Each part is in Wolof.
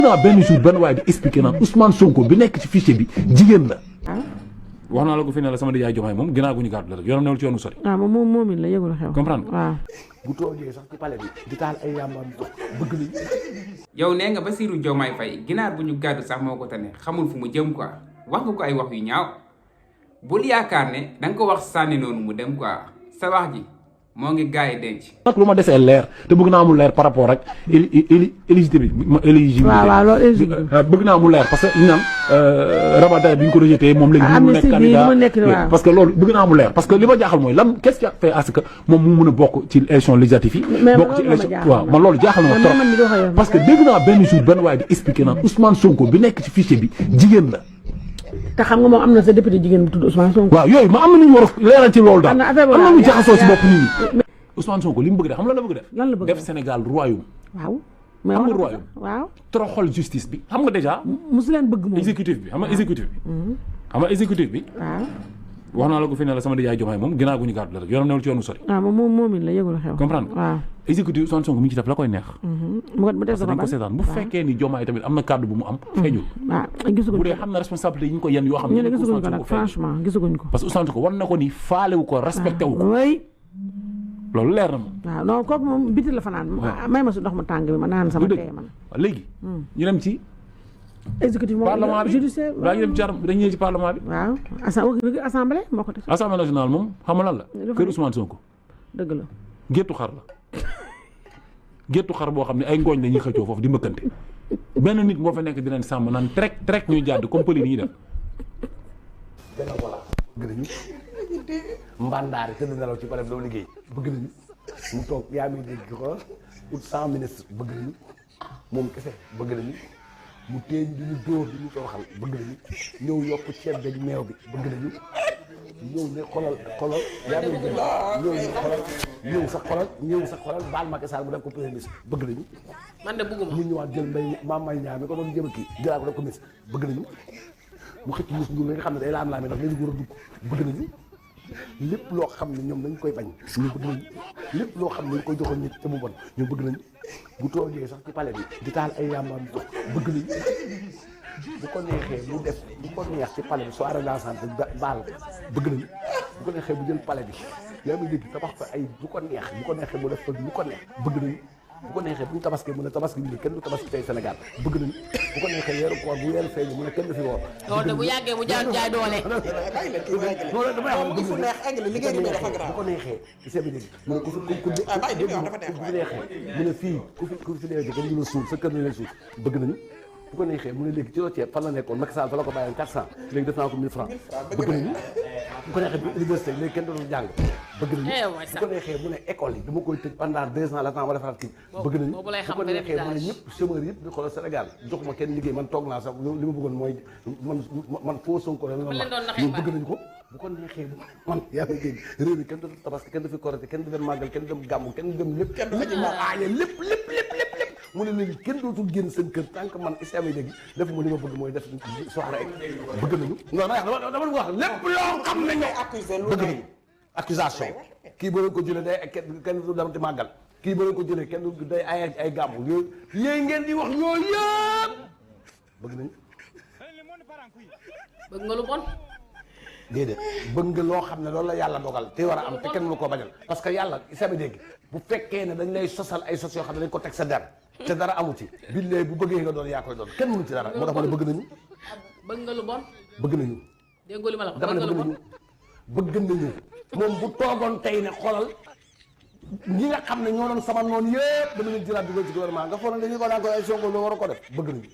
naa benn jour benn waaye di expliqué naan Ousmane Sonko bi nekk ci fichier bi jigéen la. wax naa la ko fi ne la sama nijaay Diomaye moom ginnaaw gu ñu gàddu la rek yoonam newul ci yoonu sori. moom it la yëgul xew. comprendre waaw. bu toogee sax ci palais bi di taal ay yàmbaam bëgg nañ. yow nee nga Bassirou Diomaye Faye ginaar bu ñu gàddu sax moo ko tane xamul fu mu jëm quoi wax nga ko ay wax yu ñaaw bul yaakaar ne da nga ko wax sànni noonu mu dem quoi sa wax ji moo ngi gars yi denc. nag lu ma desee leer te bëgg naa mu leer par rapport ak éligibilité. waaw loolu éligibilité. bëgg naa mu leer parce que ñu naan Rabat bi ñu ko rejeté moom léegi mu nekk candidat parce que loolu bëgg naa mu leer parce que li ma jaaxal mooy lan qu'est-ce qui a fait à ce que moom mu mën a bokk ci élection législative yi bokk ci élection waaw man loolu jaaxal na ma trop parce que dégg naa benn jour benn waaye di expliqué naan Ousmane Sonko bi nekk ci fichier bi jigéen la. te xam nga moom am na sa député jigéen bu tudd Ousmane Sonko. waaw yooyu ma am na nu ñu war a leeral ci loolu daal am na lu jaxasoo ci bopp nit ñi. Ousmane Sonko li mu bëgg def xam nga lan la bëgg def. lan la bëgg def Sénégal royaume. waaw xam nga royaume. waaw toroxal justice bi xam nga déjà. mosu leen bëgg moom exécutif bi xam nga exécutif bi. xam nga exécutif bi. waaw. wax naa la ko fi ne la sama nijaay Diomaye moom ginnaaw gu ñu gàddu la rek yoonam newul ci yoonu sori. moom it la yëgul xew. comprendre waaw. exécutif Ousmane Sonko mi ngi ci def la koy neex. mu def dañ ko seetaan bu fekkee ni Diomaye tamit am na kàddu bu mu am. feeñul gisaguñ bu dee xam na responsabilité yi ñu ko yenn yoo xam ne. gisaguñ ko nag franchement gisaguñ ko. parce que Ousmane Sonko war na ko ni faalewu ko respecté wu ko. loolu leer na moom. waaw non kooku moom biti la fanaan. may ma si ndox mu tàng bi ma naan sama tee man. léegi. ñu dem ci. exécutif moom parlement bi judiciaire dañuy dem ci dañuy ñëw ci parlement bi. waaw assemblée moo ko def. assemblée nationale moom xam nga lan la. kër Ousmane Sonko. dëgg la. géttu xar la. géttu xar boo xam ne ay ngooñ la ñuy xëccoo foofu di mbëkkante benn nit moo fa nekk di leen sàmm naan trek ñuy jàdd comme pëli ni ñuy def. dana voilà bëgg nañu mbandaari tëdd nelaw ci palais doo liggéey bëgg nañu mu toog yaa ngi dégg ko ut 100 ministres bëgg nañu moom kese bëgg nañu mu téeñ di ñu dóor di ñu toroxal bëgg nañu ñëw yokk ceeb beeg meew bi bëgg nañu ñëw ne xolal yaa ngi dégg ñëw sa xolal baal Macky Sall mu def ko premier ministre bëgg nañu. man de bëgguma mu ñëwaat jël mbay ñaar mi ko doon jëm kii jëlaat ko def ko ministre bëgg nañu mu xëcc Youssou Ndour nga xam ne day laam-laamee ndax léegi war a dugg bëgg nañu lépp loo xam ne ñoom dañ koy bañ ñu bëgg nañu lépp loo xam ne dañ koy joxoon nit te mu bon ñu bëgg nañu bu toogee sax ci palais bi di taal ay yàmbaam bëgg nañu bu ko neexee mu def bu ko neex ci palais bi soirée dansante baal bëgg nañu bu ko neexee mu jël palais bi yaa ngi dégg tabax fa ay bu ko neexee mu def fa lu ko neex bëgg nañu bu ko neexee bu ñu tabaski mu ne tabaski bi kenn du tabaski tey Sénégal bëgg nañu bu ko neexee weeru koor bu weeru feeñ mu ne kenn du fi woor. loolu de bu yàggee mu jaay doole. non damay wax bu neex egg liggéey bi dafa grave. bu ko neexee ci seen bi mu ne ku fi ku neexee mu ne fii ku fi neexee kenn du la suul sa kër ni lay suul bëgg nañu bu ko neexee mu ne léegi ci loo ceeb fan la nekkoon Macky Sall fa la ko bàyyoon 400 léegi def naa ko 1000 francs bëgg nañu bu ko neexee bi université léegi kenn dootul jàng bëgg nañu bu ko neexee mu ne école yi dama koy tëj pendant 2 ans la temps wala farat kii bëgg nañu bu ko neexee mu ne ñëpp chômeur yëpp di xoolal Sénégal joxuma kenn liggéey man toog naa sax li ma bëggoon mooy man foo Sonko la loolu bëgg nañu ko bu ko neexee man yaa ngi dégg réew mi kenn du tabaski kenn du fi korité kenn du dem màggal kenn du dem gàmmu kenn du dem lépp lépp mu ne léegi kenn dootul génn seen kër tant que man islam yi léegi def ma li ma bëgg mooy def soxla rek bëgg nañu non dama wax lépp loo xam ne ñoo bëgg nañu accusation kii boo leen ko jëlee day kenn du dem ci màggal kii boo leen ko jëlee kenn du day ay gàmmu yooyu ngeen di wax yooyu yëpp bëgg nañu bëgg nga lu bon déedéet bëgg nga loo xam ne loolu la yàlla dogal te war a am te kenn lu ko bañal parce que yàlla islam yi dégg bu fekkee ne dañ lay sosal ay sos yoo xam ne dañ ko teg sa der te dara amu ci billaay bu bëggee nga doon yaa koy doon kenn mënu ci dara moo tax ma ne bëgg nañu bëgg nga lu bon bëgg nañu déggoo li ma la wax dama ne bëgg nañu moom bu toogoon tey ne xolal ñi nga xam ne ñoo doon sama noonu yëpp dama leen jëlaat dugal ci gouvernement nga foog ne dañuy ko daan ko ay Sonko loo war a ko def bëgg nañu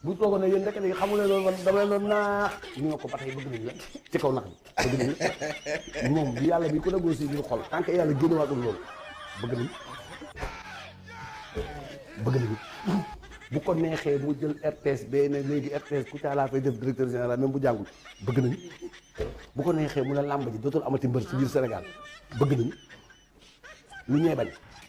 bu toogoon ne yéen rek léegi xamu leen loolu man dama leen doon naax ñu nga ko ba tey bëgg nañu la ci kaw nax bi bëgg nañu moom bi yàlla bi ko négocié ñu xol tant que yàlla génnewaatul loolu bëgg nañu bu ko neexee mu jël RTS ba ne léegi RTS ku ca laa fay def directeur général même bu jàngul bëgg nañu bu ko neexee mu ne làmb ji dootul amati mbër ci biir Sénégal bëgg nañu lu ñuy bañ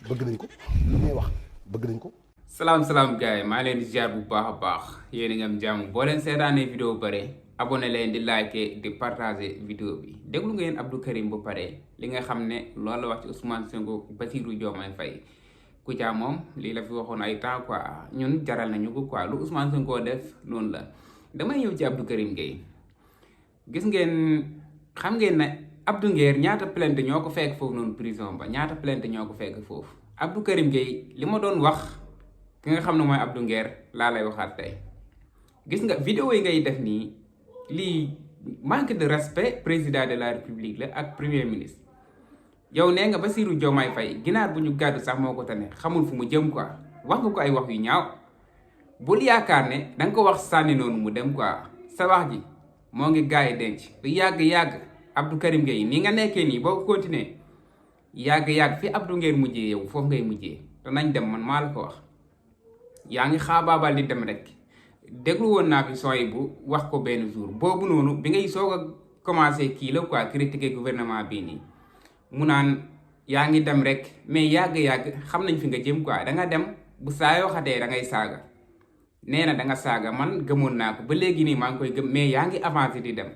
bëgg nañ ko lu ñuy wax bëgg nañ ko. salaam gars yi maa leen di ziar bu baax a baax yéen a ngi am jàmm boo leen seetaanee vidéo ba pare abonné leen di liker di partager vidéo bi déglu ngeen Abdou Karim ba pare li nga xam ne loolu la wax ci Ousmane Sonko Bassirou Diomaye Faye Kouthia moom lii la fi waxoon ay temps quoi ñun jaral nañu ko quoi lu Ousmane Sonko def noonu la. damay ñëw ci Abdou Karim Gueye gis ngeen xam ngeen ne Abdou Nguer ñaata plainte ñoo ko fekk foofu noonu prison ba ñaata plainte ñoo ko fekk foofu Abdou Karim Gueye li ma doon wax ki nga xam ne mooy Abdou Nguer laa lay waxaat tey gis nga vidéo yi ngay def nii lii manque de respect président de la république la ak premier ministre yow nee nga Bassirou Diomaye Faye ginaar bu ñu gàddu sax moo ko tane xamul fu mu jëm quoi wax nga ko ay wax yu ñaaw bul yaakaar ne danga ko wax sànni noonu mu dem quoi sa wax ji moo ngi gaay denc du yàgg-yàgg Abdou Karim Gueye ni nga nekkee nii boo ko continuer yàgg-yàgg fi Abdou Nguer mujjee yow foofu ngay mujjee te nañ dem man maa la ko wax yaa ngi xaabaabal di dem rek déglu woon naa fi sooy bu wax ko benn jour boobu noonu bi ngay soog a commencé kii la quoi critiquer gouvernement bii nii mu naan yaa ngi dem rek mais yàgg-yàgg xam nañ fi nga jëm quoi da nga dem bu saa yoo xatee da ngay saaga nee na da nga saaga man gëmoon naa ko ba léegi nii maa ngi koy gëm mais yaa ngi avancé di dem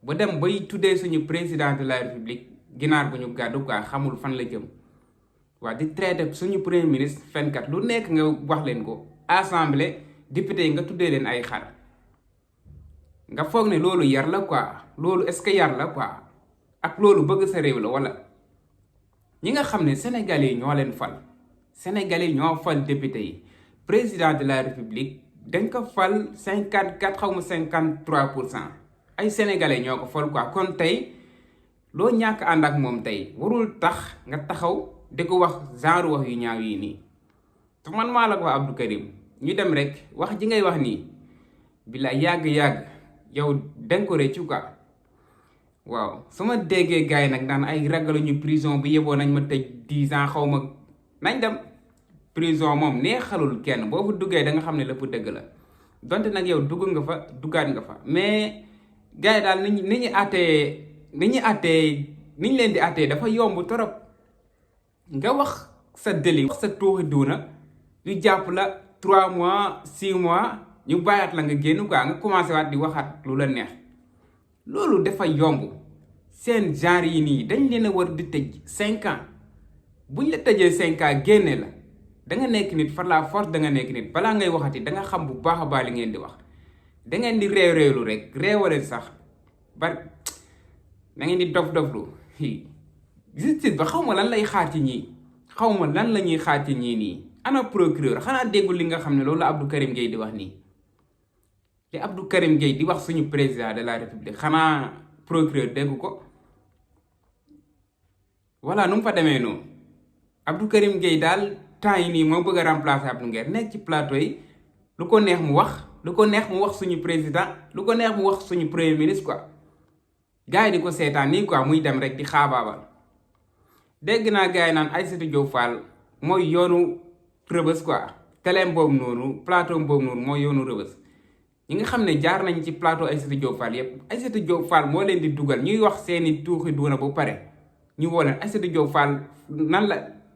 ba dem bay tuddee suñu président de la république ginaar bu ñu gàddu quoi xamul fan la jëm waa di traité suñu premier ministre fenkat lu nekk nga wax leen ko assemblée député yi nga tuddee leen ay xar nga foog ne loolu yar la quoi loolu est-ce que yar la quoi ak loolu bëgg sa réew la wala ñi nga xam ne sénégalais yi ñoo leen fal sénégalais yi ñoo fal député yi président de la république dañ ko fal 54 xaw ma 53% ay sénégalais ñoo ko fal quoi kon tey loo ñàkk ànd ak moom tey warul tax nga taxaw di ko wax genre wax yu ñaaw yi nii te man maa la ko wax Abdou Karim ñu dem rek wax ji ngay wax nii bi la yàgg-yàgg yow danga ko réccu quoi waaw su ma déggee gars yi nag daan ay ragaluñu prison bu yeboo nañ ma tëj 10 ans xaw ma nañ dem prison moom neexalul kenn boo fa duggee da nga xam ne lépp dëgg la donte nag yow dugg nga fa duggaat nga fa mais gars yi daal ni ñu àttee ni ñu leen di àttee dafa yomb torop nga wax sa délit wax sa tuuxi duuna ñu jàpp la 3 mois 6 mois ñu bàyyaat la nga génn quoi nga commencé waat di waxaat lu la neex loolu dafa yomb seen genre yi nii dañ leen a war di tëj 5 ans buñ la tëjee 5 ans génne la da nga nekk nit par la force da nga nekk nit balaa ngay waxati da nga xam bu baax a baax li ngeen di wax da ngeen di réew-réewlu rek réewaleen sax ba da ngeen di dof-doflu justice ba xaw ma lan lay xaar ci ñii xaw ma lan la ñuy xaar ci ñii nii ana procureur xanaa déggul li nga xam ne loolu la Abdou Karim Gueye di wax nii li Abdou Karim Gueye di wax suñu président de la république xanaa procureur dégg ko voilà nu mu fa demee noonu Abdou Karim Gueye daal temps yi nii moo bëgg a remplacer Abdou Nguer nekk ci plateau yi lu ko neex mu wax lu ko neex mu wax suñu président lu ko neex mu wax suñu premier ministre quoi gars yi di ko seetaan nii quoi muy dem rek di xaabaabal dégg naa gars yi naan Aïssatou Diop Fall mooy yoonu Rëbës quoi teleem boobu noonu plateau boobu noonu mooy yoonu Rëbës ñi nga xam ne jaar nañ ci plateau Aïssatou Diop Fall yépp Aïssatou Diop Fall moo leen di dugal ñuy wax seeni tuuxi duuna ba pare ñu woo leen Aïssatou Diop Fall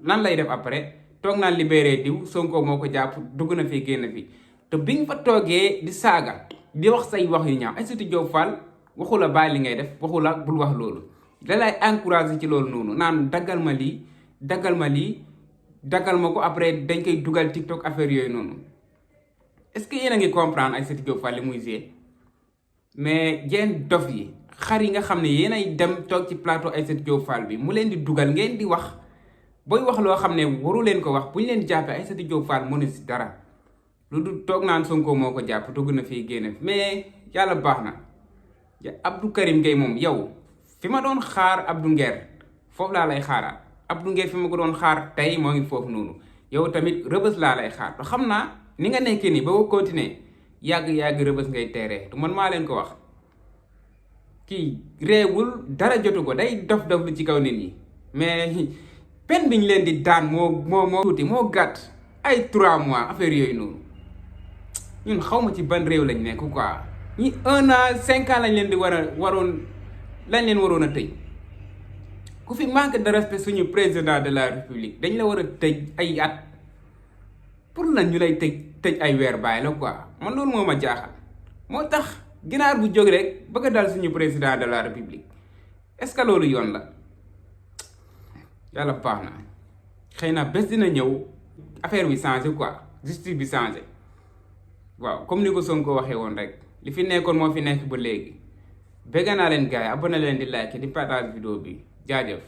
nan lay def après toog naan libéré diw Sonko moo ko jàpp dugg na fi génn fi te bi nga fa toogee di saaga di wax say wax yu ñaaw Aïssatou Diop Fall waxu la bàyyi li ngay def waxu la bul wax loolu da lay encouragé ci loolu noonu naan daggal ma lii daggal ma ko après dañ koy dugal TikTok affaire yooyu noonu est-ce que yéen a ngi comprendre Aïssatou Diop Fall li muy gée mais yéen dof yi xar yi nga xam ne yéen ay dem toog ci plateau Aïssatou Diop Fall bi mu leen di dugal ngeen di wax booy wax loo xam ne waru leen ko wax bu ñu leen jàppee Aïssatou Diop Fall mënu si dara lu du toog naan Sonko moo ko jàpp dugg na fii génn mais yàlla baax na Abdou Karim Gueye moom yow fi ma doon xaar Abdou Nguer foofu laa lay xaaraat Abdou Nguer fi ma ko doon xaar tey moo ngi foofu noonu yow tamit Rëbës laa lay xaar te xam naa ni nga nekkee nii ba ko continuer yàgg Rëbës ngay teeree te man maa leen ko wax kii réewul dara jotu ko day dof lu ci kaw nit ñi mais pen bi ñu leen di daan moo tuuti moo gàtt ay 3 mois affaire yooyu noonu ñun xaw ma ci ban réew lañ nekk quoi ñi 1 an 5 ans lañ leen waroon a tëj ku fi manque de respect suñu président de la république dañ la war a tëj ay at pour lan ñu lay tëj ay weer bàyyi la quoi man loolu moo ma jaaxal moo tax ginaar bu jóg rek bëgg a dal suñu président de la république est-ce que loolu yoon la yàlla baax na xëy na bés dina ñëw affaire bi changé quoi justice bi changé waaw comme ni ko Sonko waxee woon rek li fi nekkoon moo fi nekk ba léegi bëgg naa leen gars yi abonné leen di like di partage vidéo bi jaajëf